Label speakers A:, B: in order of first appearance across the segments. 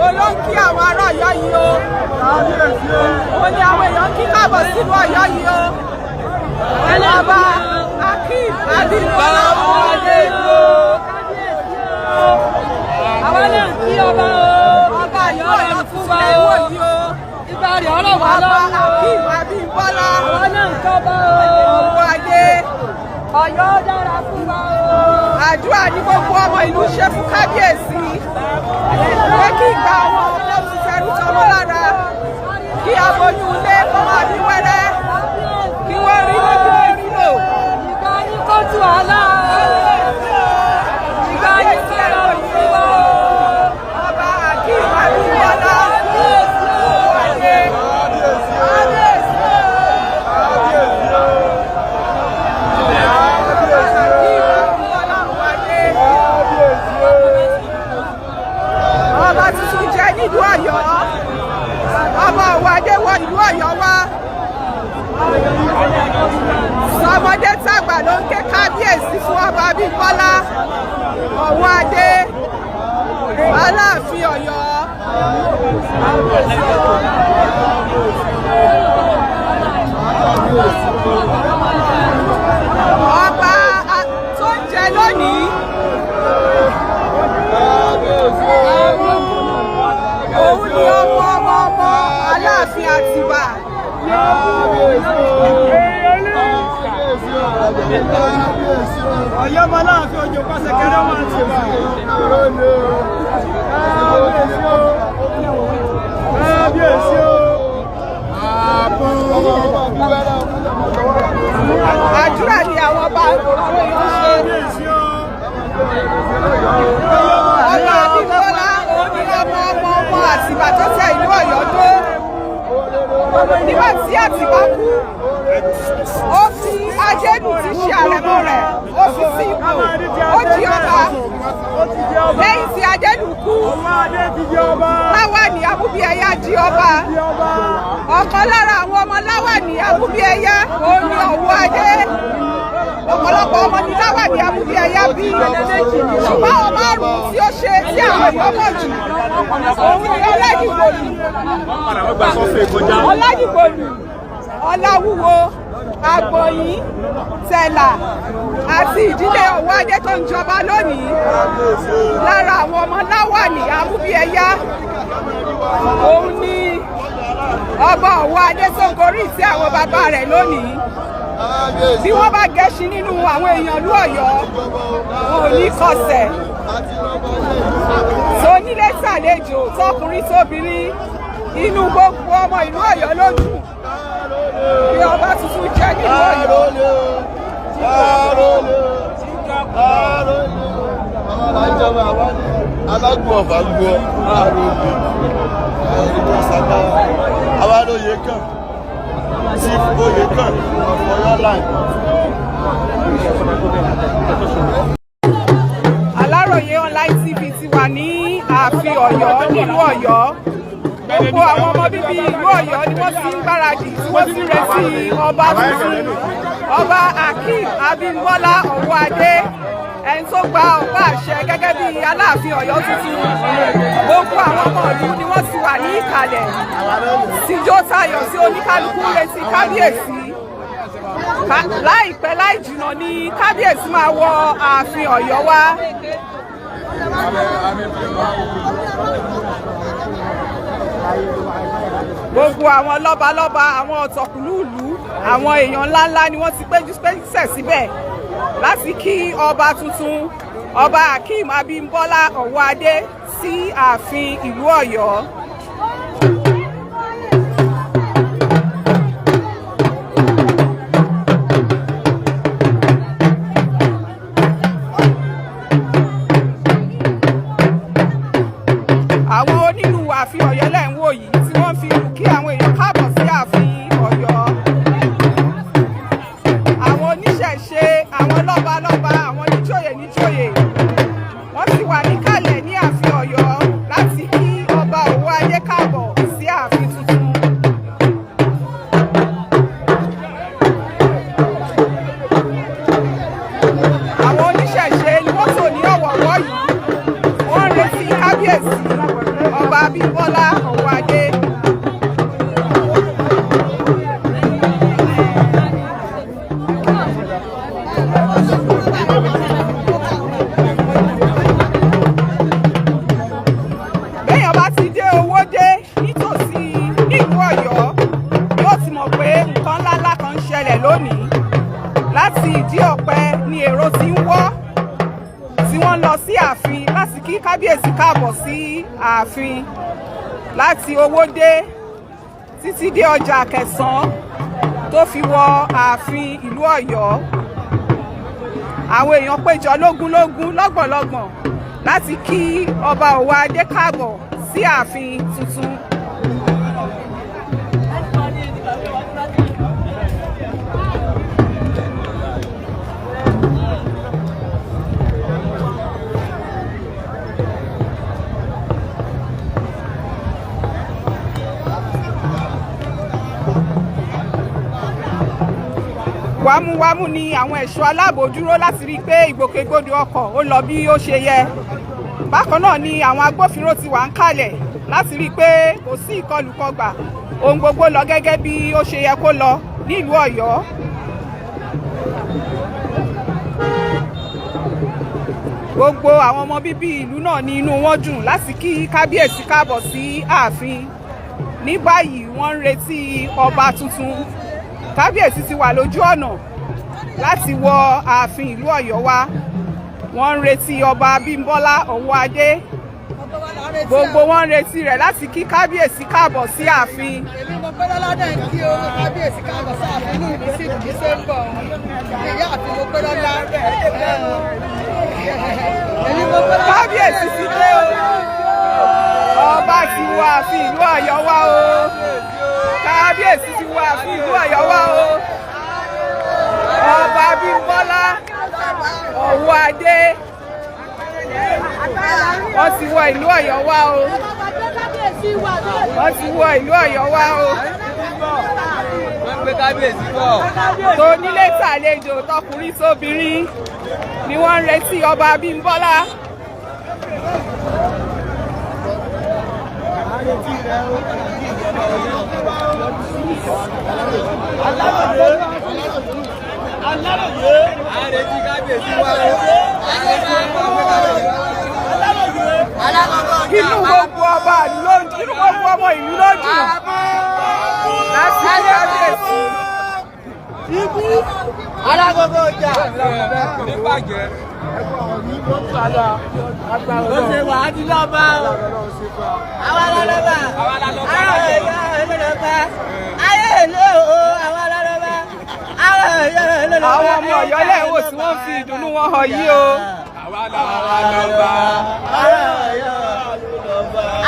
A: Olóńkí àwọn ará Ọ̀yọ́ yìí o. Òun ni àwọn èèyàn kí káàbọ̀ sílùú Ọ̀yọ́ yìí o. Ọba Akeem Abímbọ́lá Ọwọ́adé.
B: Àwọn náà kí ọba o.
A: Ọba ìlú Ọ̀yọ́ tuntun lẹ́wọ̀ yìí o.
B: Ibà rẹ̀ ọ̀rọ̀ wà
A: Ọba
B: lọ́wọ́.
A: Akeem Abímbọ́lá
B: Àwọn náà ń kọ́ba o.
A: Ọwọ́adé.
B: Ọ̀yọ́ dára fún wa o.
A: Àdúrà ní gbogbo ọmọ ìlú ṣe fún kábíyèsí pé kí ìgbà àwọn ọmọ ti fẹrú tọmọ lára, kí aboyún ilé kó máa bí wẹ́rẹ́, kí wọ́n rí lójú ìlú.
B: Ìgbà yín kó tù wá láà. Ìgbà yín kó rọrùn fún wa o.
A: Ọba Akeem Abímbọ́lá Ọwọ́adé. Kábíyèsí o. Akeem Abímbọ́lá Ọwọ́adé. Ọba tuntun jẹ nílùú Ọ̀yọ́. Ọba Ọwọ́adé wọ ìlú Ọ̀yọ́ wá. Sọmọdé tàgbà ló ń ké kábíyèsí fún Ọba Abímbọ́lá Ọwọ́adé, Aláàfin Ọ̀yọ́. Ọba tó ń jẹ lónìí, òun ni ọmọ ọmọ ọmọ Aláàfin Àtìbà.
C: Ọ̀yọ́ ọmọ Aláàfin òjò pàṣẹ kẹrẹ wọn ti wà. Kábíyèsí o.
A: Àdúrà ni àwọn ọba àwọn èèyàn ṣe.
C: Kábíyèsí o.
A: Ọba Abímbọ́lá, òun ni ọmọ ọmọ ọmọ Àtìbà tó tẹ ìlú Ọ̀yọ́ dó. Nígbà tí Àtìbà kú, ó fi Ajédù tí ṣe àrẹ̀mọ rẹ̀, ó fi sí ipò, ó di ọba.
C: Ó ti jẹ ọba.
A: Lẹ́yìn tí Ajédù kú,
C: Ọmọ Adé ti jẹ ọba.
A: Láwàní Amúbíẹyá di ọba.
C: Ti ọba.
A: Ọ̀kan lára àwọn ọmọ Láwàní Amúbíẹyá, òun ni Ọ̀wọ́adé. Ọ̀pọ̀lọpọ̀ ọmọ ní Láwàní Amúbíẹyá bí, ṣùgbọ́n àwọn márùn-ún tí ó ṣe tí àwọn èèyàn mọ̀ jù, òun ni Ọládìgbòlù, Ọládìgbòlù, Ọláwúwo, Àgbọ̀yìn, Tẹ̀là àti ìdílé Ọ̀wọ́adé tó ń jọba lónìí. Lára àwọn ọmọ Láwàní Amúbíẹyá, òun ni Ọba Ọ̀wọ́adé tó gorí ìtẹ́ àwọn bàbá rẹ̀ lónìí. Bí wọ́n bá gẹṣin nínú àwọn èèyàn ìlú Ọ̀yọ́, wọn ò ní kọsẹ̀. Tónílé tàlejò, tọkùnrin tóbìnrin, inú gbogbo ọmọ ìlú Ọ̀yọ́ ló dùn bí ọba tuntun jẹ́ nílùú Ọ̀yọ́.
D: Alágbó ọ̀fà gbọ́ àròlé àròlé sàgbára àwáròyé kan, Chief Oyè kan Ọ̀yọ́ line.
A: Aláròye Online TV ti wà ní ààfin Ọ̀yọ́ nílùú Ọ̀yọ́. Gbogbo àwọn ọmọ bíbí ìlú Ọ̀yọ́ ni wọ́n ti ń gbáradì, tí wọ́n ti ń retí ọba tuntun, Ọba Akeem Abímbọ́lá Ọwọ́adé, ẹni tó gba ọ̀pá àṣẹ gẹ́gẹ́ bí Aláàfin Ọ̀yọ́ tuntun. Gbogbo àwọn ọmọ ìlú ni wọ́n ti wà ní ìkàlẹ̀ síjó tayọ̀ sí oníkálukú ń retí kábíyèsí. Láìpẹ́ láì jìnnà ni kábíyèsí máa wọ ààfin Ọ̀yọ́ wá. Gbogbo àwọn lọ́balọ́ba, àwọn ọ̀tọ̀kùlúùlú, àwọn èèyàn ńláńlá ni wọ́n ti péjú pésẹ̀ síbẹ̀ láti kí ọba tuntun, Ọba Akeem Abímbọ́lá Ọwọ́adé, sí ààfin ìlú Ọ̀yọ́. Àwọn onílù ààfin Ọ̀yọ́ lẹ́ ń wò yìí tí wọ́n fi ìlù kí àwọn èèyàn káàbọ̀ sí ààfin Ọ̀yọ́. Àwọn oníṣẹ̀ṣe, àwọn lọ́balọ́ba, àwọn níjòyè níjòyè, wọ́n ti wà níkàlẹ̀ ní ààfin Ọ̀yọ́ láti kí Ọba Ọwọ́adé káàbọ̀ sí ààfin tuntun. Àwọn oníṣẹ̀ṣe ni wọ́n tò ní ọ̀wọ̀ọ̀wọ́ yìí. Wọ́n ń retí kábíyèsí, Ọba. Abímbọ́lá Ọ̀wọ́adé. Béèyàn bá ti dé Owódé nítòsí nílùú Ọ̀yọ́, yóò ti mọ̀ pé nǹkan ńláńlá kan ń ṣẹlẹ̀ lónìí. Láti ìdí ọ̀pẹ ni èrò ti ń wọ́ tí wọ́n lọ sí ààfin láti kí kábíyèsí káàbọ̀ sí ààfin. Láti Owódé títí dé ọjà Kẹsàn-án tó fi wọ ààfin ìlú Ọ̀yọ́, àwọn èèyàn péjọ lógúnlógún, lọ́gbọ̀nlọ́gbọ̀n láti kí ọba Ọ̀wọ́adé káàbọ̀ sí ààfin tuntun. Wámúwámú ni àwọn ẹ̀ṣọ́ aláàbò dúró láti rí i pé ìgbòkègbodò ọkọ̀ ó lọ bí ó ṣe yẹ. Bákan náà ni àwọn agbófinró ti wà ń kalẹ̀ láti rí i pé kò sí ìkọlùkọgbà, ohun gbogbo lọ gẹ́gẹ́ bí ó ṣe yẹ kó lọ nílùú Ọ̀yọ́. Gbogbo àwọn ọmọ bíbí ìlú náà ní inú wọn dùn láti kí kábíyèsí káàbọ̀ sí ààfin. Ní báyìí, wọ́n ń retí ọba tuntun. Kábíyèsí ti wà lójú ọ̀nà láti wọ ààfin ìlú Ọ̀yọ́ wá. Wọ́n ń retí ọba Abímbọ́lá Ọ̀wọ́adé. Gbogbo wọn ń retí rẹ̀ láti kí kábíyèsí káàbọ̀ sí ààfin.
E: Èmi mo pẹ́ lọ́lá náà ń kí o kábíyèsí káàbọ̀ sáàfin. Inú mi sì dùn bí ṣe ń bọ̀. Ìyá àfi mo pẹ́ lọ́lá. Èmi mo pẹ́ lọ́lá.
A: Kábíyèsí ti dé o. Ọba ti wọ ààfin ìlú Ọ̀yọ́ wá o. Kábíyèsí ti wọ ààfin ìlú Ọ̀yọ́ wá o. Ọba Abímbọ́lá Ọ̀wọ́adé, wọ́n ti wọ ìlú Ọ̀yọ́ wá o. Wọ́n ti wọ ìlú Ọ̀yọ́ wá o.
C: Wọ́n gbé kábíyèsí bọ̀.
A: Tonílé tàlejò, tọkùnrin tóbìnrin ni wọ́n ń retí ọba Abímbọ́lá.
C: À ń retí kábíyèsí wa o.
A: Inú gbogbo ọba ìlú ló ń inú gbogbo ọmọ ìlú ló dùn láti rí kábíyèsí.
E: Alágogo ọjà.
C: Nígbàjẹ́.
E: Ó ṣe wà á ti lọ́ba o. Àwa la lọ́ba.
C: Àwa la lọ́ba.
E: Àwọn èèyàn ló lọ́ba. Ayé ìlú o, àwa la lọ́ba. Àwọn èèyàn ló lọ́ba.
A: Àwọn ọmọ Ọ̀yọ́ lẹ́wọ̀ tí wọ́n fi ìdùnnú wọn hàn yìí o.
C: Àwa la lọ́ba.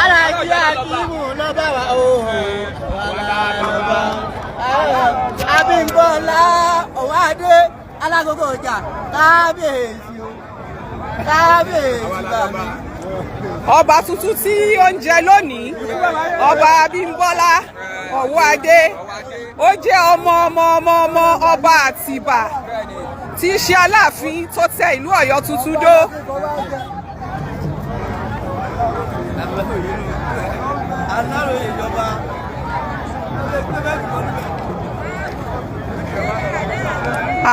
E: Alájí Akíìmù lọ́ba wa o.
C: Àwa la lọ́ba.
E: Abímbọ́lá Ọ̀wádé alágogo ọjà, kábíyèsí o. Kábíyèsí bàmí.
A: Ọba tuntun tí ó ń jẹ lónìí, ọba Abímbọ́lá Ọ̀wọ́adé, ó jẹ́ ọmọ ọmọ ọmọ ọmọ ọba Àtìbà tí í ṣe Aláàfin tó tẹ ìlú Ọ̀yọ́ tuntun dó.
D: Aláròye ìjọba.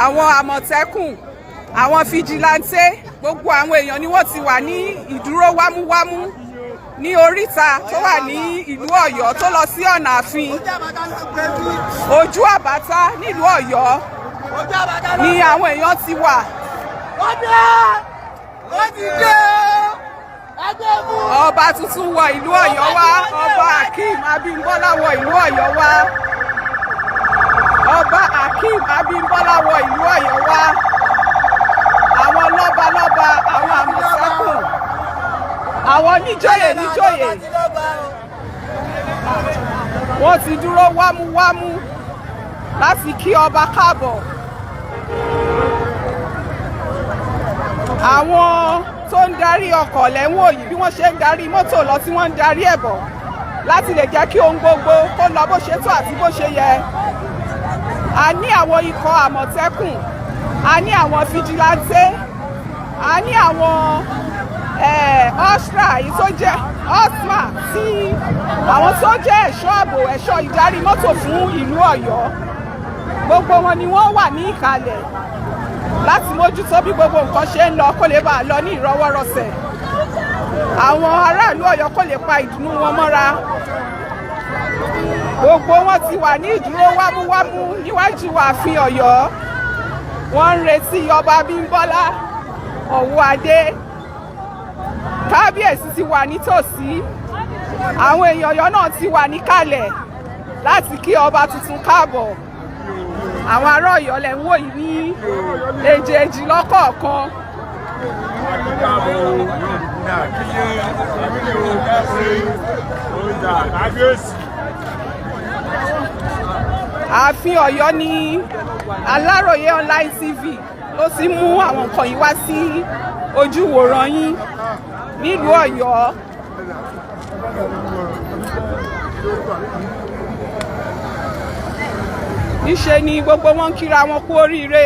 A: Àwọn àmọ̀tẹ́kùn, àwọn fijilantè, gbogbo àwọn èèyàn ni wọ́n ti wà ní ìdúró wámúwámú ní oríta tó wà ní ìlú Ọ̀yọ́ tó lọ sí ọ̀nà ààfin. Ojú àbáta nílùú Ọ̀yọ́ ni àwọn èèyàn ti wà.
E: Ó ti dé ẹgbẹ́ mú.
A: Ọba tuntun wọ ìlú Ọ̀yọ́ wá. Ọba Akeem Abímbọ́lá wọ ìlú Ọ̀yọ́ wá. Ọba Akeem Abímbọ́lá wọ ìlú Ọ̀yọ́ wá. Àwọn lọ́balọ́ba, àwọn àmọ̀tẹ́kùn, àwọn níjòyè níjòyè, wọ́n ti dúró wámúwámú láti kí ọba káàbọ̀. Àwọn tó ń darí ọkọ̀ lẹ́wọ̀n yìí, bí wọ́n ṣe ń darí mọ́tò lọ tí wọ́n ń darí ẹ̀ bọ̀ láti lè jẹ́ kí ohun gbogbo kó lọ bó ṣe tó àti bó ṣe yẹ. A ní àwọn ikọ̀ àmọ̀tẹ́kùn, a ní àwọn fijilantè, a ní àwọn Ostra, èyí tó jẹ́ Osma, tí àwọn tó jẹ́ ẹ̀ṣọ́ ààbò, ẹ̀ṣọ́ ìdarí mọ́tò fún ìlú Ọ̀yọ́, gbogbo wọn ni wọ́n wà ní ìkàlẹ̀ láti mójútó bí gbogbo nǹkan ṣe ń lọ, kó lè bá a lọ ní ìrọwọ́rọsẹ̀, àwọn aráàlú Ọ̀yọ́ kò lè pa ìdùnnú wọn mọ́ra. Gbogbo wọn ti wà ní ìdúró wámúwámú níwájú ààfin Ọ̀yọ́. Wọ́n ń retí ọba Abímbọ́lá Ọ̀wọ́adé. Kábíyèsí ti wà nítòsí. Àwọn èèyàn Ọ̀yọ́ náà ti wà níkàlẹ̀ láti kí ọba tuntun káàbọ̀. Àwọn ará Ọ̀yọ́ lẹ̀ ń wò yìí ní èjèèjì lọ́kọ̀ọ̀kan. Ààfin Ọ̀yọ́ ní Aláròyé Online TV ló ti mú àwọn nǹkan yìí wá sí ojúwòran yín nílùú Ọ̀yọ́. Níṣe ni gbogbo wọn ń kíra wọn kú oríire,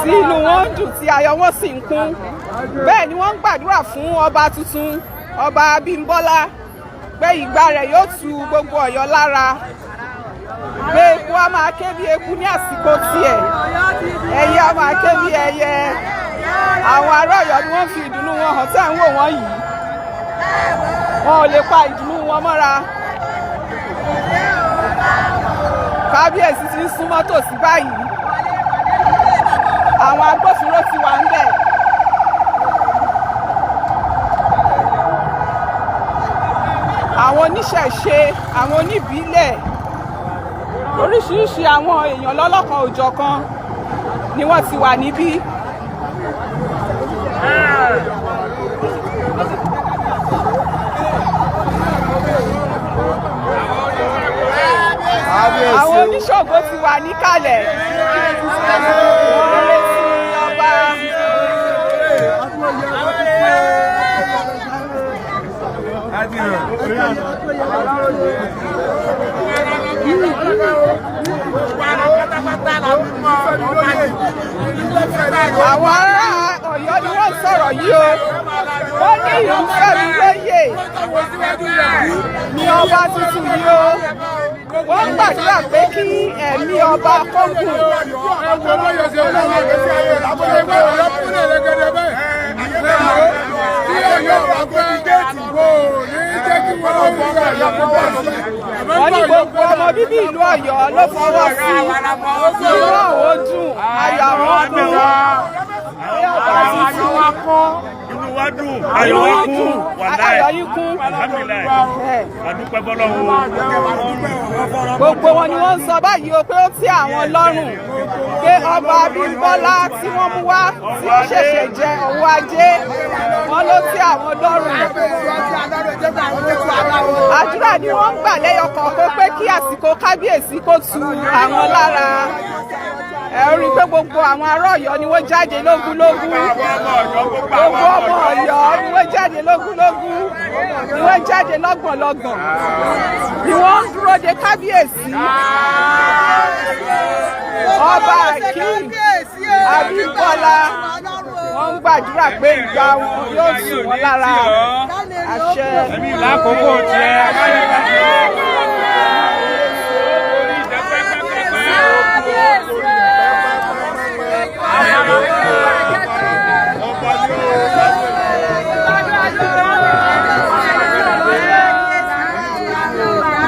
A: tí inú wọn ń dùn, tí ayọ̀ wọn sì ń kún. Bẹ́ẹ̀ ni wọ́n ń gbàdúrà fún ọba tuntun, ọba Abímbọ́lá, pé ìgbà rẹ̀ yóò tu gbogbo Ọ̀yọ́ lára, pé eku á máa ké bí eku ní àsìkò tiẹ̀, ẹyẹ á máa ké bí ẹyẹ. Àwọn ará Ọ̀yọ́ ni wọ́n fi ìdùnnú wọn hàn tẹ́ ń wò wọ́n yìí. Wọn ò lè pa ìdùnnú wọn mọ́ra. Kábíyèsí ti ń súnmọ́ tòsí báyìí. Àwọn agbófinró ti wà ń bẹ̀. Àwọn oníṣẹ̀ṣe, àwọn oníbílẹ̀, oríṣiríṣi àwọn èèyàn lọ́lọ́kan òjọ̀kan ni wọ́n ti wà níbí. Àwọn oníṣògo ti wà níkàlẹ̀. Wọ́n retí ọba. Àwọn ará Ọ̀yọ́ ni wọ́n sọ̀rọ̀ yìí o. Wọ́n ní ìlú Fẹ́mi lóyè ní ọba tuntun yìí o. Wọ́n ń gbàdúrà pé kí ẹ̀mí ọba kó gùn. Wọ́n ní gbogbo ọmọ bíbí ìlú Ọ̀yọ́ ló fọwọ́ sí i. Inú àwọn dùn, ayọ̀ àwọn kún. Ọba tuntun.
F: Inú wa dùn, ayọ̀ wa kún, wàláì,
A: Ayọ̀ yín kún.
F: Alhamdulillahi, àdúpẹ́ fọ́lọ́run.
A: Gbogbo wọn ni wọ́n ń sọ báyìí o pé ó tẹ́ àwọn lọ́rùn pé ọba Abímbọ́lá tí wọ́n mú wá, tí ó ṣẹ̀ṣẹ̀ jẹ ọwọ́ ajé, wọn ló tẹ́ àwọn lọ́rùn. Àdúrà ni wọ́n ń gbà lẹ́yọ kọ̀ọ̀kan pé kí àsìkò kábíyèsí kó tu àwọn lára. Ẹ rí i pé gbogbo àwọn ará Ọ̀yọ́ ni wọ́n jáde lógúnlógún. Gbogbo ọmọ Ọ̀yọ́ ni wọ́n jáde lógúnlógún, ni wọ́n jáde lọ́gbọ̀nlọ́gbọ̀n, ni wọ́n ń dúró de kábíyèsí ọba Akeem Abímbọ́lá. Wọ́n ń gbàdúrà pé ìgbà wọn yóò tù wọ́n lára. Àṣẹ.
F: Lákòókò tiẹ̀.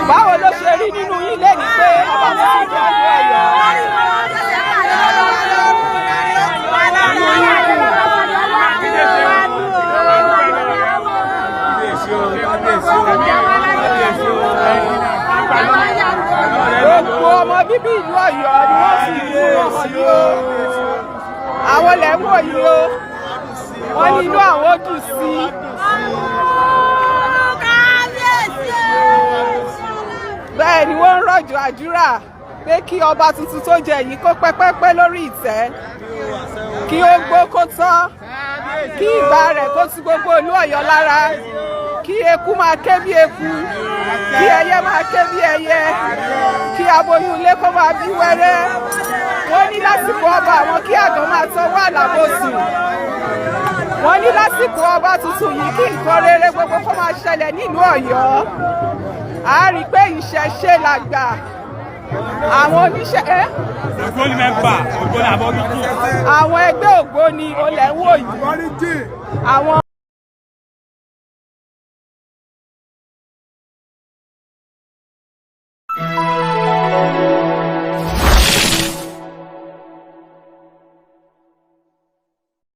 A: Báwo ló ṣe rí nínú yín lẹ́ni pé ọba tuntun jẹ́ ìlú Ọ̀yọ́? Gbogbo ọmọ bíbí ìlú Ọ̀yọ́ ni wọ́n fi ìlú wọn hàn yìí o. Àwọn lẹ̀ ń wò yìí o. Wọ́n ní inú àwọn dùn sí i. Bẹ́ẹ̀ ni wọ́n ń rọ̀jò àdúrà pé kí ọba tuntun tó jẹ yìí kó pẹ́pẹ́pẹ́ lórí ìtẹ́, kí ó gbó kó tọ́, kí ìgbà rẹ̀ kó tu gbogbo ìlú Ọ̀yọ́ lára, kí eku máa ké bí eku, kí ẹyẹ máa ké bí ẹyẹ, kí aboyún ilé kó máa bí wẹ́rẹ́. Wọ́n ní lásìkò ọba àwọn, kí àgàn máa tọwọ́ àlàbòsùn. Wọ́n ní lásìkò ọba tuntun yìí, kí nǹkan rere gbogbo kó máa ṣẹlẹ̀ nílùú Ọ̀yọ́. A rí i pé ìṣẹ̀ṣe làgbà, àwọn oníṣẹ́ ẹ́
F: Ògbóni member, ògbóni àbọ̀gíjì.
A: Àwọn ẹgbẹ́ ògbóni olè ń wò yìí. Àwọn